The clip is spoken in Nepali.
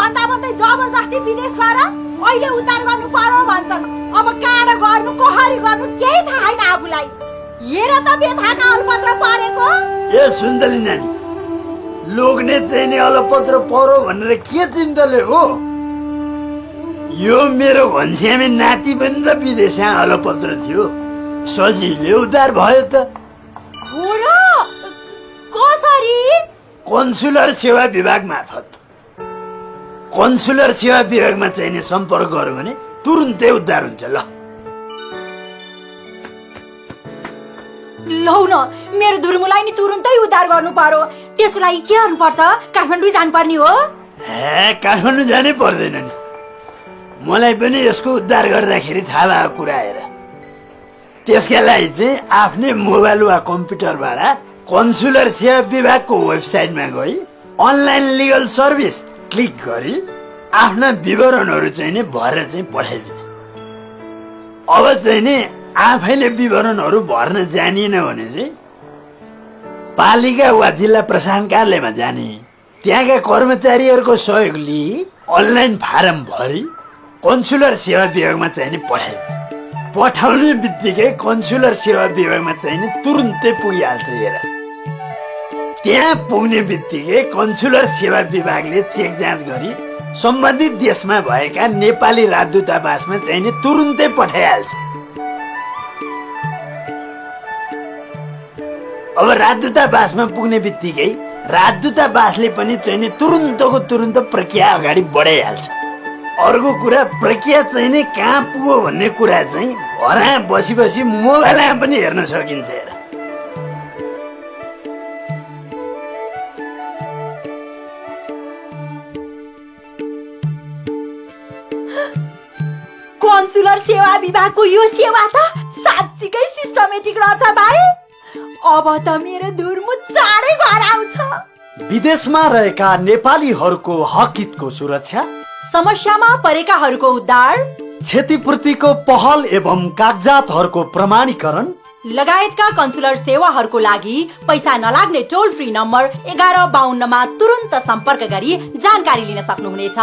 भन्दा भन्दै जबरजस्ती विदेश गएर अहिले उद्धार गर्नु पर्यो भन्छन्। अब काँडा गर्नु कोहरी गर्नु केही थाहा छैन आफूलाई। हेर त बेथाका अलपत्र परेको। ए सुन्दली नानी, लोग्ने चाहिने अलपत्र परो भनेर के चिन्तले हो? यो मेरो घनश्यामी नाति पनि त विदेशमा अलपत्र थियो, सजिलै उद्धार भयो त। हो र? कसरी? कन्सुलर सेवा विभाग मार्फत। कन्सुलर सेवा विभागमा चाहिने सम्पर्क गर्यो भने तुरुन्तै उद्धार हुन्छ। लौ न, मेरो धुर्मुलाई नि तुरुन्तै उद्धार गर्नु पर्यो। त्यसको लागि के गर्नुपर्छ? काठमाडौँ जानुपर्ने हो? काठमाडौँ जानै पर्दैन नि। मलाई पनि यसको उद्धार गर्दाखेरि थाहा भएको कुरा आएर त्यसका लागि चाहिँ आफ्नै मोबाइल वा कम्प्युटरबाट कन्सुलर सेवा विभागको वेबसाइटमा गई अनलाइन लिगल सर्भिस क्लिक गरी आफ्ना विवरणहरू चाहिँ नि भरेर चाहिँ पठाइदिने। अब चाहिँ नि आफैले विवरणहरू भर्न जानिएन भने चाहिँ पालिका वा जिल्ला प्रशासन कार्यालयमा जाने, त्यहाँका कर्मचारीहरूको सहयोग लिई अनलाइन फारम भरी कन्सुलर सेवा विभागमा चाहिँ नि पठाउने बित्तिकै कन्सुलर सेवा विभागमा चाहिँ नि तुरुन्तै पुगिहाल्छ। हेर, त्यहाँ पुग्ने बित्तिकै कन्सुलर सेवा विभागले चेक जाँच गरी सम्बन्धित देशमा भएका नेपाली राजदूतावासमा चाहिँ नि तुरुन्तै पठाइहाल्छ। अब राजदूतावासमा पुग्ने बित्तिकै राजदूतावासले पनि चाहिँ नि तुरुन्तको तुरुन्त प्रक्रिया अगाडि बढाइहाल्छ। अर्को कुरा, प्रक्रिया चाहिँ नि कहाँ पुग्यो भन्ने कुरा चाहिँ घरमा बसी बसी मोबाइलमा पनि हेर्न सकिन्छ। हेर, कन्सुलर सेवा विभागको यो सेवा त साँच्चीकै सिस्टमेटिक रहेछ भाइ। अब त मेरो धुर्मु चाँडै घर आउँछ। विदेशमा रहेका नेपालीहरूको हक हितको सुरक्षा, समस्यामा परेकाहरूको उद्धार, क्षतिपूर्तिको पहल एवं कागजातहरूको प्रमाणीकरण लगायतका कन्सुलर सेवाहरूको लागि पैसा नलाग्ने टोल फ्री नम्बर 1152 मा तुरुन्त सम्पर्क गरी जानकारी लिन सक्नुहुनेछ।